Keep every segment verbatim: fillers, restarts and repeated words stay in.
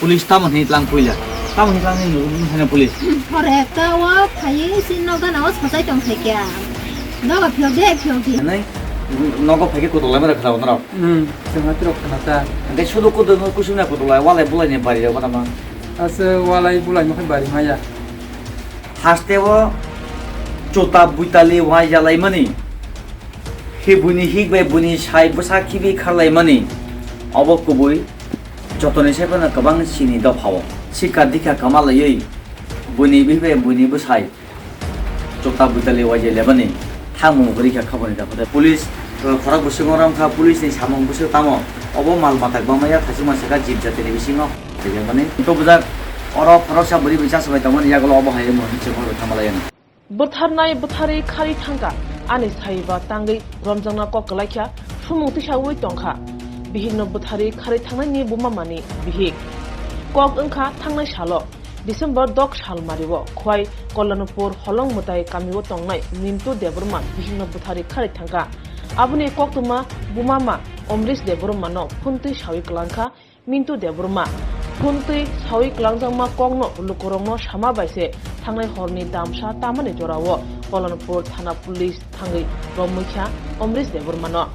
Police tamo hinwi tlang puila? Tamo hinwi tlang hinwi nukgo haino police? Hore ekta o phaiwi si nok gana o sajai tong khaikha. Nogo phiyok de, phiyok di. Hinwi nogo phaikhe kutuk laimani khwlao norok? Hmm, chwng hatrok khna ta. Hwnkhe sudu kutuk kusumna kutuk lai, walai bulai ni bari rok gana ma? Ase walai bulai no khai bari maya. Haste o chota buitali wai jalaimani. Hi buini hik bai buini sai bwsa khibi kharlaimani. Obo kubui jotoni sai phano kwbang sini dophao. Sikha dikha kwma laiwi buini bihik bai buini bwsai chota buitali wai jai lebani. Thangmung hori kha khaboni dakhote. Police, uh, khorok bwswk rom kha, police ni samung bwswk tamo. Obo mal mata kwbangma ya thachuma saka jib jatini bisingo. Tei mani to bujak oro khoroksa bwrwi bai chasbai tongmani yagulo obo hai mo hinwi chwng horo thamalaiyan. Bwtharnai bwtharwi kharwi thangkha, ani saiba tangwi romjakna kok kwlaikha, sumung tisawi tongkha. Bihikno bwtharwi kharwi thangnaini buma mani bihik. Kok wngkha thangnai salo, December dok sal mario, Khwai Kollanpur Holong Mwtai kamio tongnai Mintu Debbarma bihikno bwtharwi kharwi thangkha. Aboni koktwma buma ma Omrish Debbarmano phuntwi sawi kwlangkha, Mintu Debbarma. Phuntwi sawi kwlangjakma kokno lukurokno sama bai se thangnai horni damsa tamani jorao Kollanpur thana police thangwi romwi kha Omrish Debbarmano.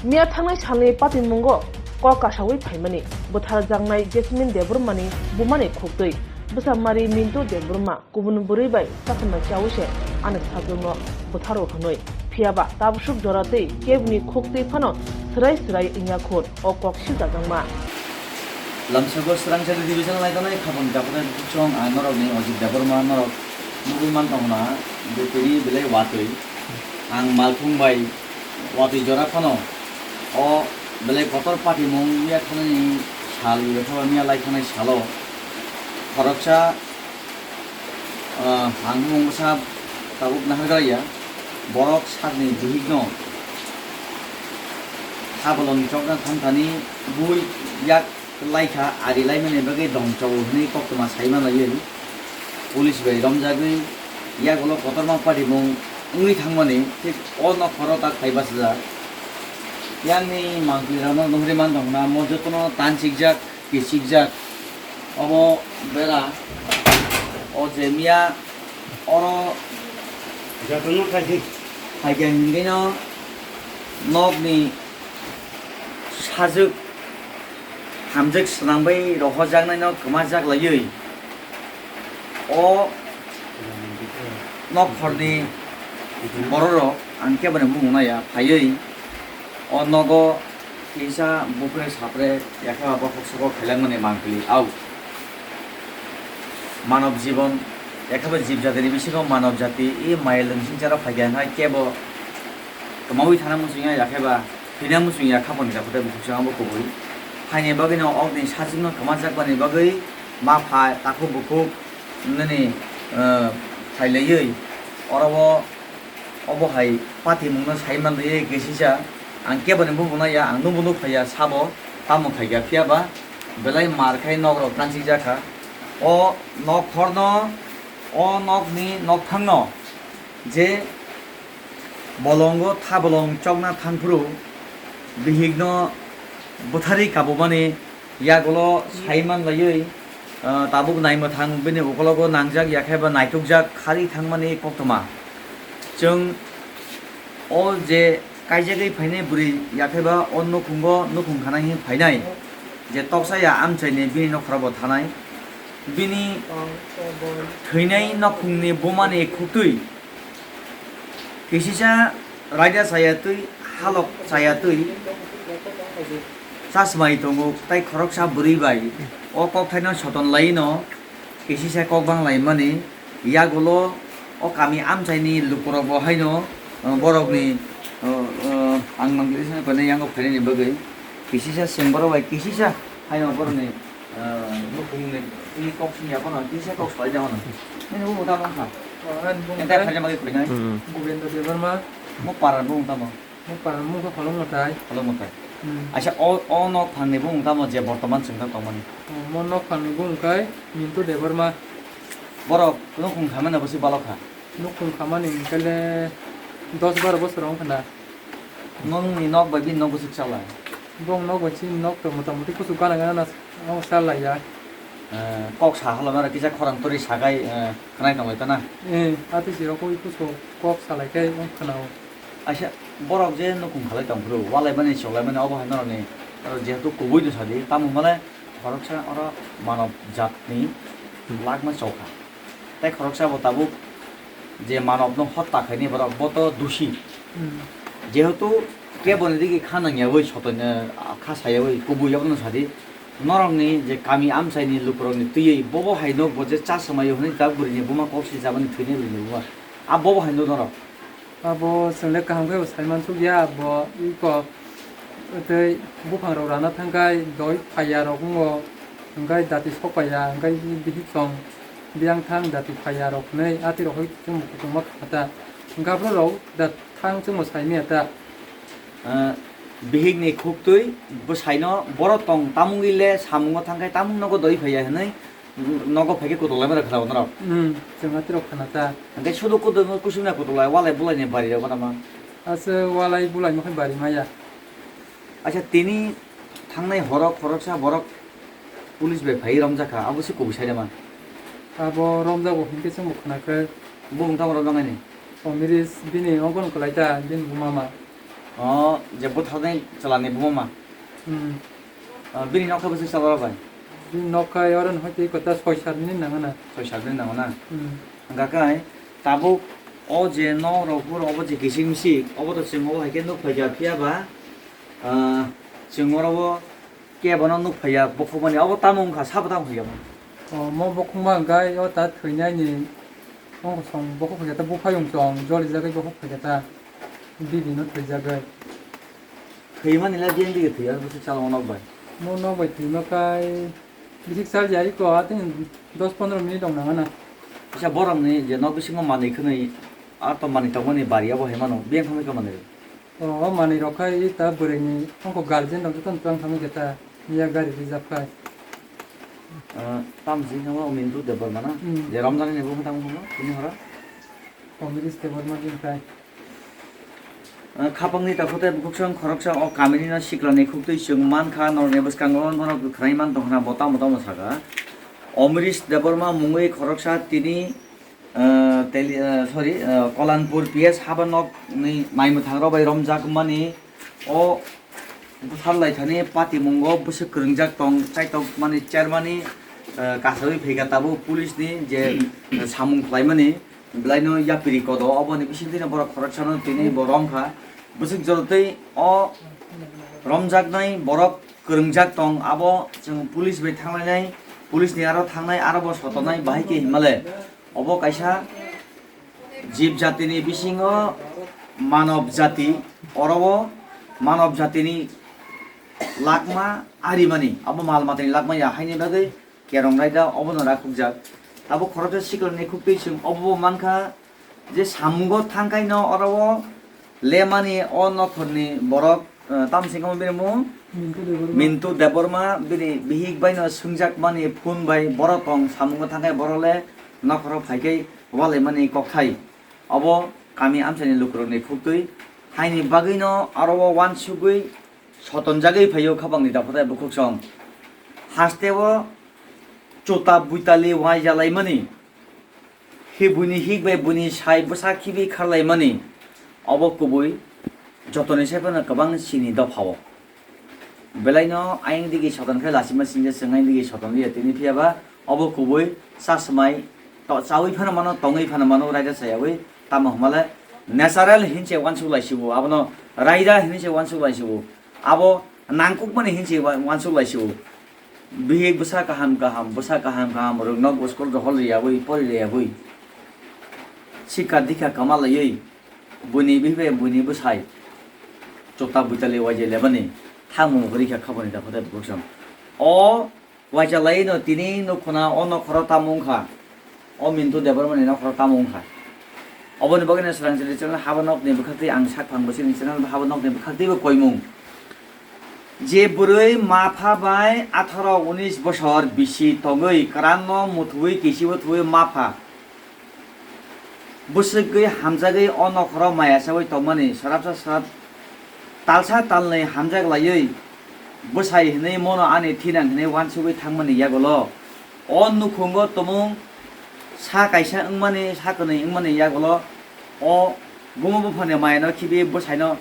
Miya thangnai salni patimungo kok kasawi phaimani bwtharjaknai Jasmine Debbarmani bumani khuktwi bwsamari Mintu Debbarma kubun bwrwi bai chakma chawi se ani sajwkno bwtharo hwnwi. Phiyaba tabswk jora tei kebni khuktwi phano swrai swrai wngya khun o kok sijajakma. Lamsoko swrangsa division lai tongnai khapang jakhwtai bukhuk song ang norokni Ojit Debbarma norok nugwi man tongna bwtwini belai watwi. Ang malkhung bai watwi jora phano o belai kotor patimung ya thanani sal ya thaba miya lai thanai salo khoroksa Ah, ang bumung bwsa tabuk nahargalaiya. Borok sakni bihikno sabolongni chokna thangthani bui yak laikha, ari laimani bagwi dongchao hwnwi koktwma sai manlaiwi police bai romjagwi yagulo kotorma patimung wngwi thangmani thik o nokhoro tak phai bachajak. Yakni mangpilrokno nuhuri man tongkha, mo jotono tansikjak. Kichikjak obo bera o je miya oro jotono khaidi. Phaikha hingkhe no nokni sajwk hamjwk swnambai rohojaknaino kwmajak laiwi o nokkhorni bororok ang keboni bumung naiya phaiwi o nogo. Kisa bukre sapre yakhe ba bokhok sokok khailangmani mangpili au. Manob jibon yakhe ba jib jatini bisingo manob jati i maya lwngsingchara phaikha hai kebo kwmawi thana muchungya yakhe ba thwina muchungya khapangni dakhote bukhuk song abo kubui. Haini bagwino okni sachikno kwmajakmani bagwi ma pha takhuk bukhuk nini, eh, khailaiwi oro o Obo hai patimungno sai manliya kisisa, ang keboni bumungno ya, ang nungbo nukphaiya sabo, tamo khaikha, phiyaba belai mar khai nokrok tansikjakha. O nokkhorno, o nokni nokthangno je bolongo thabolong chokna thangphuru bihikno bwtharwi kabumani yagulo sai manlaiwi, ah, tabuk naimwthang bini ukologo nangjak yakhe ba naitukjak kharwi thangmani koktwma. Chwng o je kaijagwi phainai bwrwi yakhe ba o nukhungo nukhung khana hwnwi phainai, je toksa ya amchaini bini nokhorabo thanai, bini thwinai nokhungni bumani khuktwi kisisa raida chaya twi, halok chaya twi chasmai tongo, tei khoroksa bwrwi bai o kokthaino soton laino kisisa kok bang laimani. Yagulo o kami amchaini lukurokbo haino, uh, borokni, uh, uh, ang nangkhe sini koine yango phainani bagwi kisisa chwng borok bai kisisa haino borokni, uh, nukhungni twi kok singya phano kisisa kok salai jagano. Nini bo mota bangkha. Oh, ani bumung Ente khe khaina bagwi khainai. Hmm. Gobinda Debbarma. Mo paran bo mota bang. Mo paran bumung khe Holong Mwtai. Holong Mwtai. Hmm. Aisa o, o nok phangni bumung tamo je bortoman chwng tongmani? Oh, mo nok phangni bumung khe Mintu Debbarma. Borok nukhung khamani bo se balok kha. Nukhung khamani hwnkhe le dos baro bosor wngkha na. Nokni nok bai bini nok bwswk chala? Bong nok bai chini nok to mota moti kuchuk gana gana no chalaiya. Eh, kok sa halama rok kisa khorang torwi sakai, eh, khwnai tongwi tana. Eh, ati si rokoi kuso kok salai kai wng khwnao. Aisa, borok je nukung khalai tong phuru, walai mani choklai mani obo hai norokni, oro jehetu kubui no sadi, tamo hwnmale khoroksa oro manob jatni Hmm. lakma chokha. Tei khoroksa bo tabuk je manobno hotta khaini borok, bo to dusi. Hmm. Jehetu keboni digi kha nangyawi sotoino kha sayawi kubui abono sadi, norokni je kami amchaini lukurokni twiwi bobo hai nokbo je cha swmaio hwnwi ta bwrwini buma kok sijabani thwini bwrwini buma. A bobo hai nuk norok. Abo chwng le kaham khe bo sai mansukya, bo iko tei buphang rok rana thangkhai doi phaiya rok wngo, hwnkhe dati sok paiya, hwnkhe bihik song biyang thang dati phaiya rok hwnwi ati rok hai chwng kuchukma kha ta. Hwnkhe aphuru rok da thang chwngbo sai manya ta. Ah, bihikni khuktwi bwsaino borok tong tamungwi le samungo thangkhai tamung nogo doi phaiya hwnwi nogo phaikhe kutulai mara khwlao norok. Hmm, chwng atirok khwna ta. Hwnkhe sudu kudu kusumya kutulai walai bulaini bari rok gana ma. Aswk walai bulaimo khe bari maya. Acha tini thangnai horo khoroksa borok police bai phai romjakha, abo se kubui sai ma. Abo romjago hinkhe chwngbo khwnakhai. Bumung tamo romjaknai ni? Omiris bini ogon kwlai ta bini buma ma. O je bwtharnai chwlani buma ma. Hmm. Ah, bini nokha bwswk chalo bai? Bini nokha oro no hoite kota soi sat minute nango na. Soi sat minute nango na? Hmm. Hwnkha khe tabuk o je nok rok phuru obo je kisik misik obo to chwng obo hai khe nuk phaikha phiya ba, ah, chwng oro o kebono nuk phaiya bokhokmani obo tamo wngkha sabo tamo phaikha bo? O mo bokhokma hwnkhe o ta thwinaini wngkha song bokhok phaikha ta buphayung chong jolijagwi bokhok phaikha ta bibino thwijagwi. Thwimani le biyang dige thwiya bwswk chalo nok bai? Mo nok bai thwima kai bisik sal ya iko atwng dos pondro minute tong nang na. Kisa borok ni je nok bisingo manwi khwnwi a to manwi tongmani bari abo hai mano biyang thangwi ka manwi rw. O, o manwi rok khai ta bwrwi ni ongko guardian rok joto no twlang thangwi khe ta miya gari rijak khai. Ah, tam sing khe o Mintu Debbarma na? Hmm. Je Ramjani ni bumung tamo khe tini hora? Omiris Debbarma din khai. Ah, khapangni takhuk tei bukhuksong khoroksa o kamini no siklani khuktwi chwng mankha, norokni bwskango norok khwnai man tongkha na bo tamo tamo saka. Omiris Debbarma mungwi khoroksa tini, ah, teli-, ah, sorry, ah, Kolanpur P S habanokni naimwthang rok bai romjak mani o bwthar lai thani patimungo bwswk kwrwngjak tong, kaitok mani chairman ni, ah, kasawi phaikha tabuk police ni je, ah, samung khlaimani. Belai no yapiri kodo, oboni bisingtwi no borok khoroksano tini bo romkha. Bwswk jorotwi o romjaknai borok kwrwngjak tong, abo chwng police bai thanglainai, police ni aro thangnai, aro bo sotonai, bahai khe hinmale obo kaisa jib jatini bisingo manob jati, oro o manob jatini lakma arimani, abo mal matani lakma ya, haini bagwi kerong raida obono rakhukjak. Abo khoroksa sikla ni khuktwi chwng obo mankha je samungo thangkaino oro o lemani o nokhorni borok, eh, tamsingkamo bini mung? Mintu Debbarma. Mintu Debbarma bini bihik baino swngjakmani phone bai borok tong samungo thangkai borok le nokhoro phaikai walaimani kokthai. Obo kami amchaini lukurokni khuktwi haini bagwino oro o uansugwi sotonjagwi phaio khapangni dakhotai bukhuksong. Hasteo chuta buitali waijalaimani, hi buini hik bai buini sai bwsa khibi kharlaimani, obo kubui jotoni sai phano kwbang chini dophao. Belaino ayang digi soton khe lachima singya chwng ayang digi soton liya tini phiyaba obo kubui chasmai to-, chaui phano mano, tongwi phano mano, raida chayaui tamo hwnmale natural hinse uansuk laisio, abono raida hinse uansuk laisio. Abo nangkukmani hinsi wa-, uansuk laisio. Bihik bwsa kaham kaham, bwsa kaham kaham rwkno school rohor riyagwi, pori riyagwi. Sikha dikha kwma laiwi, buini bihik bai buini bwsai chota buitali waijai lebani thamung rikha khaboni dakhotai bwswng. O waijalaino tini nukhuna o nokhoro tamo wngkha. O Mintu Debbarmani nokhoro tamo wngkha. Oboni bagwino swrang chini channel Habanokni bwkhaktwi ang sak phang bwswkni channel Habanokni bwkhaktwibo koimung. Je bwrwi mapha bai atharo unis bosor bisi tongwi kwranno muthuwi kisibo thuwi mapha bwswkgwi hamjagwi o nokhoro maya chawi tongmani swrapsa swrap talsa talnwi hamjak laiwi bwsai hwnwi mono ani thinang hwnwi uansugwi thangmani yagulo O nukhungo tumung sa kaisa wngmani, sa kwnwi wngmani yagulo o buma buphani mayano khibi bwsaino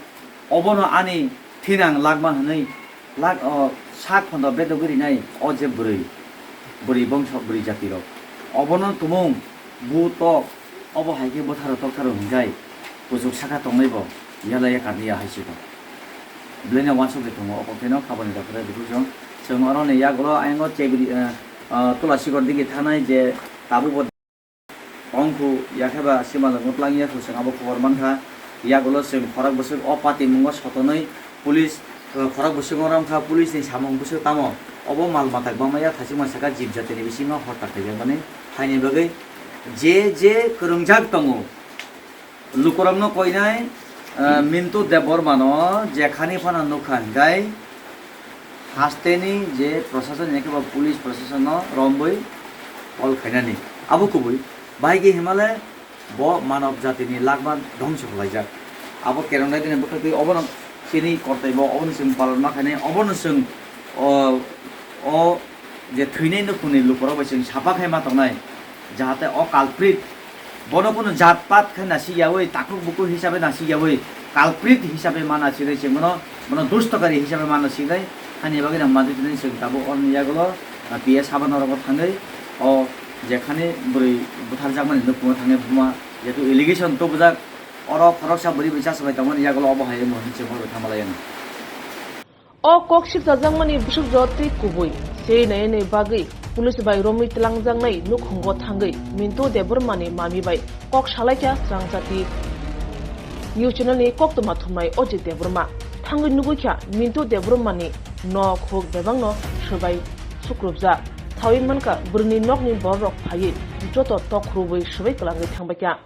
obono ani thinang lakma hwnwi lak-, o sak phondo bedogwi rinai o je bwrwi, bwrwi bongso, bwrwi jatirok. Obono tumung bu tok, obo hai khe bwtharo toktharo hwnkhe kuchuk saka tongnaibo yala yakar ya hai se tong. Belai no uansuk de tongo, o kok pheno khabani dokre rwkhuksong. Chwng oro ni yagulo ayang o chebri, eh, eh, Tulasikor digi thanai je tabuk bo ongkhu, yakhe ba simalwkno twlang yakhu chwng abo khobor mankha. Yagulo chwng khorok bwswk o patimungo sotonwi police, eh, khorok bwswk oro wngkha police ni samung bwswk tamo. Obo mal mata gbangma yak thachikma saka jib jatini bisingo hor tak kaijakmani haini bagwi je je kwrwngjak tongo. Lukurokno koinai, eh, Mintu Debbarmano jekhani phano nukha hinkhai hasteni je prosason, hinkhai ba police prosasono romwi call khainani. Abo kubui. Bahai khe himale bo manob jatini lakma dhongso khlaijak. Abo kerongnai dini bwkhak twi obono chini kortaibo obono chwng palon ma khainai, obono chwng o, o je thwinai nukhungni lukurok bai chwng sapa khai ma tongnai, jahate o culprit bono kunu jat pat khai nasi yawi, takhuk bukhuk hisabe nasi yawi, culprit hisabe ma nasi ri chwng bono, bono dushtokari hisabe ma nasi ri. Hani bagwi nang manjui tini chwng tabuk orni yagulo, ah, P S Haban orogo thangwi o jekhani bwrwi butharjakmani nukhungo thangwi buma jetu allegation tubujak, oro khoroksa bwrwi bai chasabai tongmani yagulo obo hai wngmo hinwi chwng oro thamalai ano. O kok sikchajakmani bwswk jotwi kubui se nainani bagwi police bai romwi twlangjaknai nukhungo thangwi Mintu Debbarmani mami bai kok salaikha Srangchati News Channel ni koktwma thumnai Ajit Debbarma. Thangwi nugwikha Mintu Debbarmani nok huk bebakno swbai sukrubjak. Thawi mankha bwrwini nokni bororok phaiwi joto tok khurubwi swbai kwlangwi thangbaikha.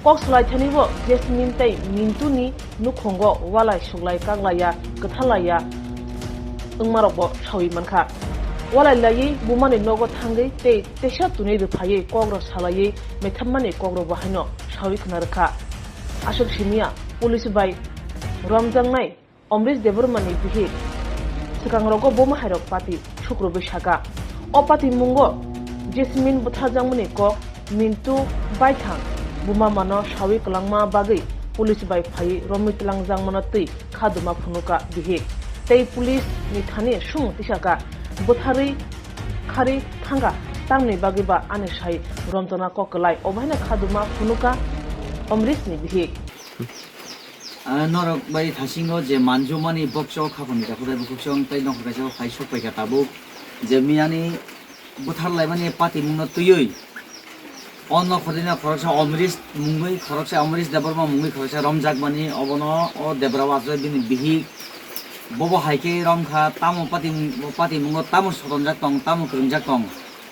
Kok salaithani bo Jasmine tei Mintu ni nukhungo walai suklai kaklaiya kwthalaiya wngmarokbo sawi mankha. Walai laiwi bumani nogo thangwi tei teisa twnwi rwphaiwi kokrok salaiwi methammani kokrokbo haino sawi khna rwkha. Aswk simiya police bai romjaknai Amrish Debbarmani bihik swkangrogo buma hairok pati sukrubwi saka. O patimungo Jasmine butharjakmani kok Mintu baithang buma mano sawi kwlangma bagwi police bai phaiwi romwi twlangjakmano twi khaduma phunuka bihik. Tei police ni thani sung tisaka butharwi kharwi thangkha, tamni bagwi ba ani sai romjakna kok kwlai, obo haino khaduma phunuka Amrish ni bihik. Ah, norok bai thasingo je manjumani bokso khapangni takhuk tei bukhuk song tei nokha kaisa o khai sok paikha tabuk je miyani buthar laimani patimungno twiwi o nokha dina khoroksa Amrish mungwi, khoroksa Amrish Debbarma mungwi khoroksa romjakmani, obono o Debra o achai bini bihik bobo hai khe romkha, tamo patimung, patimungo tamo sotonjak tong, tamo kwrwngjak tong.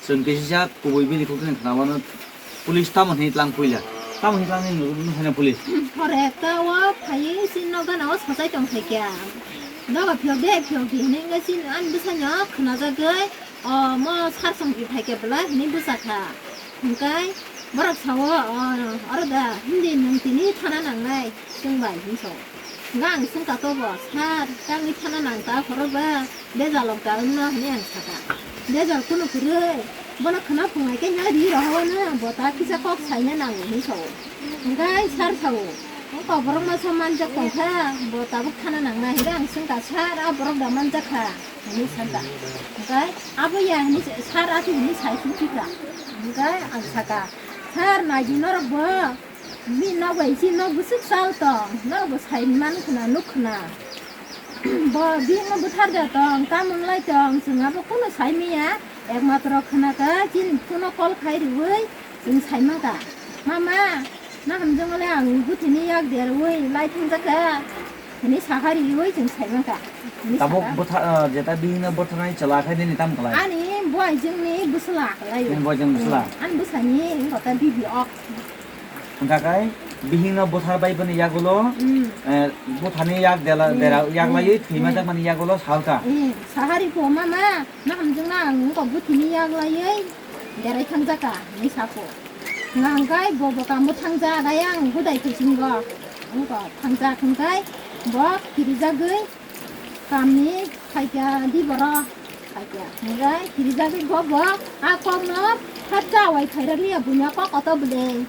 Chwng kisijak kubui bini kok tini khna mano police tamo hwnwi tlang puila. Tamo hwnwi tlang nini nugwi nukha na police. Hore ekta o phaiwi chini nok gana o sochai tong khaikha. Doga phiyok de phiyok di hwnwi wngkha chini ani bwsano khwnajagwi, o mo sar songwi phaikha belai hwnwi bwsakha. Hwnkhe borok sao, o, oro da hindi nwng tini thana nangnai. Chwng bai hinwi sao. Hwnkhe ang swngkha tobo, "Sir, tangwi thana nang ta khorok ba, bejal ok da wngno," hinwi ang sakha. "Bejal kunu kwrwi, bono khwna phungai khe no ri rohowano, bo ta kisa kok saina nango," hinwi sao. Hwnkhe sir sao, "O kok borok masa manjak tongkha, bo tabuk thana nangnai," hinwi ang swngkha, "Sir, a borok da manjakha?" hinwi sakha. Hwnkhe abo ya hinwi sir ati hinwi sai phunukha. Hwnkhe ang sakha, "Sir, naidi norok bo?" Bini nok bai chini nok bwswk chal tong, norok bo sai man khna, nuk khna. Bo bini no bwthar da tong, tamon lai tong, chwng abo kunu sai manya, ekmatro khna kha chini phone o call khai rwui chwng sai man kha. "Mama, na hamjwng le ang bwthwini yak derwi lai thang jak kha," hinwi saha rwui chwng sai man kha. Hinwi Tabuk sakha. Bwtha-, ah, jeta bini no bwtharnai chwla khai nini tam kwlai? Ani bo aijwng ni bwsla kwlai. Nini bo aijwng bwsla? Hmm, ani bwsani wngkha ta bibi ok. Hwnkha khe bihikno bwthar bai bini yagulo, hmm, eh, bwthani yak dela, hmm, dera, yak laiwi thwima, hmm, jakmani yagulo salkha. Hmm, sahari pho mama, na hamjwkna ang wngkha bwthwini yak laiwi derai thangjakha, hinwi sakho. Hwnkha hwnkhe bo bo kambo thangjak, ayang budai thwisingo wngkha thangjak, hwnkhe bo kirijagwi kamni phaikha di borok. Hingke kirijagwi bo bo a kokno phatsa wai khairakliya buino kok koto bwle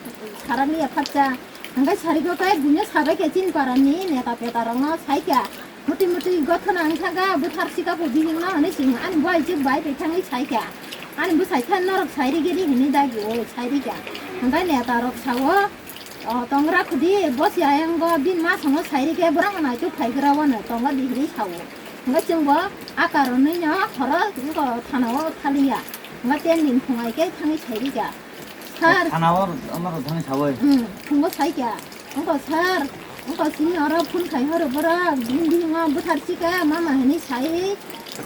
sarakliya phatsa. Hingke sarigwi khe buino sabaikha chini parani neta petarokno saikha. Muti muti gothona wngkha kha buthar sika bo bihikno hinwi chwng ani bai chwk bai bai thangwi saikha. Ani bwsai khe norok sairigedi hinwi dagi o sairikha. Hingke netarok sao. O tongra khudi bosi ayango bin ma songo sairi khe borok no naituk phai gra wano tonga di hinwi sao. Hingke chwngbo a karonwi no horo wngko thana o thaliya. Hingke ten din phungai khe thangwi sairi kha. Sir. Thana o, o norok thangwi sawi. Hmm, phungo sai kha. Wngko sir, wngko sini oro phone khai horo borok bini bisingo buthar si kha mama hinwi sai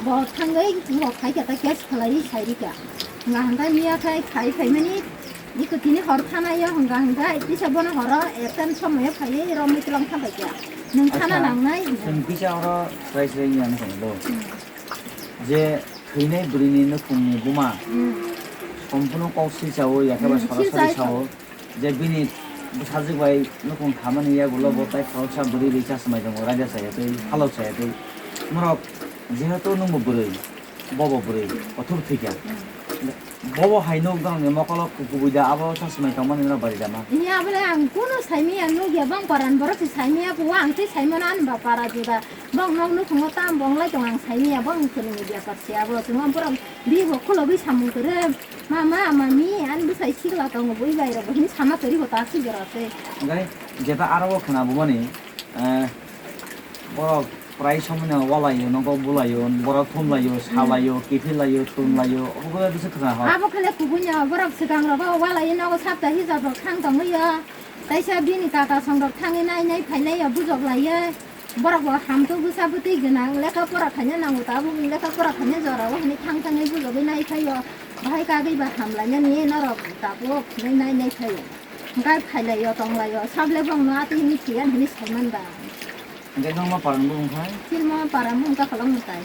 bo thangwi wngko khai kha ta case khalai sairi kha. Hingke hingke miya khai khai phaimani. Iko tini hor thana yo hwnka hwnka, kisa bono horo ekta ni somoyo phaiwi romwi twlang tha bai kha. Nwng thana Acha, nangnai hwnka. Chwng kisa oro swrai swrai ni ang tong do. Hmm. Je thwinai bwrwi ni nukhung ni buma. Hmm. Sompuno kok silsa o, yakhe ba Hmm, sorasori silsa sao. Je bini bwsajwk bai nukhung khamani yagulo bo Hmm. tai khoroksa bwrwi bai chasmai tongo, raida chaya tei, halok chaya tei. Norok jehetu nwngbo bwrwi. Bobo bwrwi, kothok thwikha. Hmm. Bobo hai nuk norokni mokolo kubui da, abo chasmai tongmani norok bari da ma? Iya, abole ang kunu saimaya nukya, bang paran borok se saimaya, puwa ang se saimano ani ba para juda. Bang nok nukhungo tam bong lai tong ang saimaya, bang chwlwngni bepar se abo. Chwng borok bibo khulogwi samung kwrwi, mama, mami, ani bwsai sikla tongo, bui bai rok, hini sama kwrwi bo ta si jora se. Hingke jeta aro bo khwna bumani, eh, borok Prai somoi no walaio, nogo bulaio, borok thumlaio, salaio, kiphillaio, tunlaio, obo khe bwswk kwchang hor. Abo khe le kubui no borok swkang rogo walaio, nogo sapta hijab rok thang tongwi o. Kaisa bini kaka song rok thangwi nai nai phailai o, bujok lai o. Borok bo hamtwi bwsa bwtwi gwnang, lekha pora khaina nango, tabuk lekha pora khaina jora o hinwi thang thangwi bujogwi nai phai o. Bahai kagwi ba hamlainani norok tabuk hinwi nai nai phai o. Hwnkhe phailai o, tonglai o, sable bongno atwi hinwi thwiyan hinwi saiman da. Hingke nokma parang bo wngkha? Chilma parang bo wngkha Kholong Mwtai.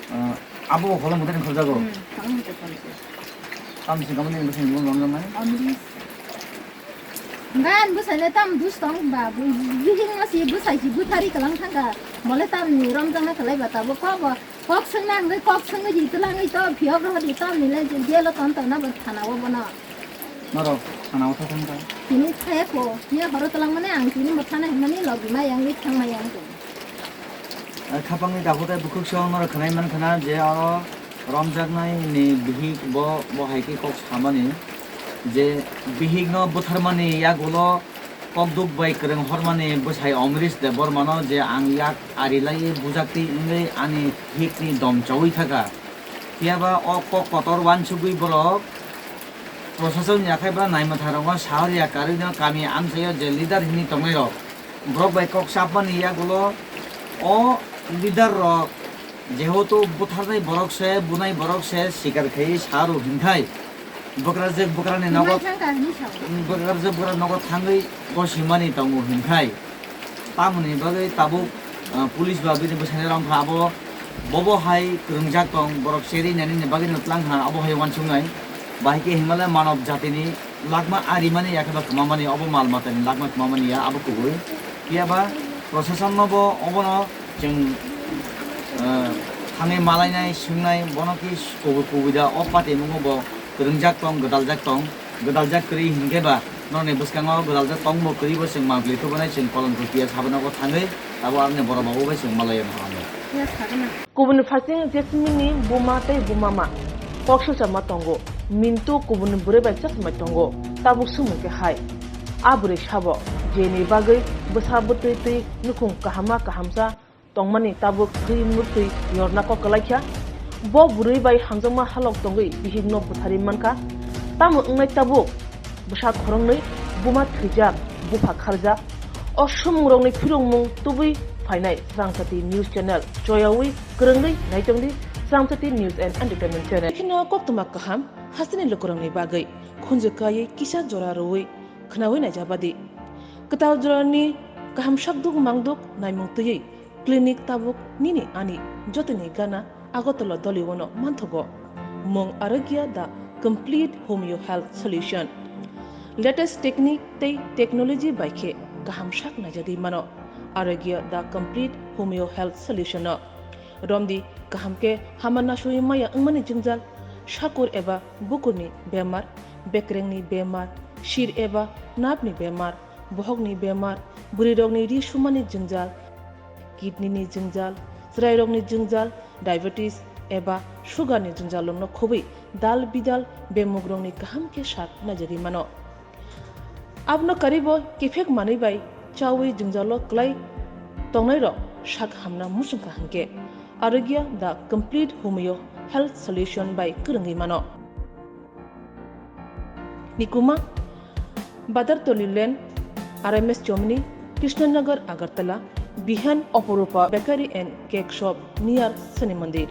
Ah, abo bo Kholong Mwtai ni khorjago? Hmm, Kholong Mwtai khorjago. Tamsi kamani ni bwsai ni bo nonjak nai? Amri. Gan bwsai le tam dus tong ba, bu-, bihik no si bwsai si bwthari kwlang thangkha. Bole tam ni romjak na kwlai ba tabuk kok bo, kok swngna hwnkhe kok swngwi di twlangwi to phiyok rohor di tam ni le jel o ton tong na bo thana o bono. Norok thana o thang kha? Tini thaya ko, phiya horo twlang mani ang tini bo thana himani logi ma yang wi thang ma yang ko. Eh, khapang ni dakhwtai bukhuk song norok khwnai man khana je oro romjaknai ni bihik bo, bo hai khe kok samani je bihik no butharmani yagulo kok duk bai kwrwng hormani bwsai Omrish Debbarma no je ang yak ari lai bujak twi wngwi ani hik ni dom chaui thaka. Phiya ba o kok kotor uansugwi borok Prosason ni akhai ba naimwthang rokno sahoriya karwi no kami amchaio je leader hinwi tongnai rok, borok bai kok chapmani yagulo o leader rok jehoto butharnai borok se, bunai borok se sikar khaiwi sa rw hinkhai, bwkrajwk bwkrani nogo, bwkrajwk bwkrani nogo thangwi gosimani tongo hinkhai. Tamoni bagwi tabuk, ah, police ba bini bwsani rong kha abo, bobo hai kwrwngjak tong, borok cherwi nani ni bagwi no tlang kha abo hai uansuknai. Bahai khe hinmale manob jatini lakma arimani ya khe ba kwmamani obo mal matani lakma kwmamani ya abo kubui. Phiya ba prosason no bo obono chwng, ah, thangwi malainai swngnai bono ki kubui kubui da o patimungo bo kwrwngjak tong, gwdaljak tong, gwdaljak kwrwi hinkhe ba norokni bwskango gwdaljak tongmo kwrwibo chwng mangpili tubanai chwng kolom khupiya sabanogo thangwi abo aroni borok babu bai chwng malaio no hamwi. Kubuni phaising Jasmine ni buma tei bumama kok silchama tongo, Mintu kubuni bwrwi bai chasmai tongo, tabuk swngmung khe hai. A bwrwi sabo, jeni bagwi bwsa bwtwi twi nukhung kahama kahamsa tongmani tabuk thwi mwrwtwi yorna kok kwlaikha. Bo bwrwi bai hamjakma halok tongwi bihikno butharwi mankha. Tamo wngnai tabuk bwsa khoroknwi, buma thwijak, bupha kharjak. O swngmungrokni phirokmung tubui phainai Srangchati News Channel choyaui kwrwngwi naitongdi Srangchati News and Entertainment Channel. Kheno koktwma kaham hasteni lukurokni bagwi khunju kaiwi kisa jora rwui khwnaui naijabadi. Kwtal jorani kaham sakduk mangduk naimung twiwi clinic tabuk nini ani jotoni gana Agartala Doliwano manthogo. Mung Arogya, the complete homeo health solution. Latest technique tei technology bai khe kaham sak naijagwi mano Arogya, the complete homeo health solution no. Romdi kaham khe hama nasugwi maya wngmani jwngjal, sakur eba bukurni bemar, bekrengni bemar, sir eba nerve-ni bemar, bohokni bemar, bwrwirokni ri sumani jwngjal, kidney-ni jwngjal, chwrairokni jwngjal, diabetes eba sugar-ni jwngjallokno khobwi dal bidal bemugrokni kaham khe sak naijagwi mano. Abono karwibo kiphek manwi bai chaui jwngjalo kwlai tongnairok sak hamna muchungkha hinkhe Arogya the complete homeo health solution bai kwrwngwi mano. Nikuma, Badartoli Lane, R M S Chomni, Krishnanagar, Agartala, Bihan Oporupa Bakery and Cake Shop near Shani Mandir.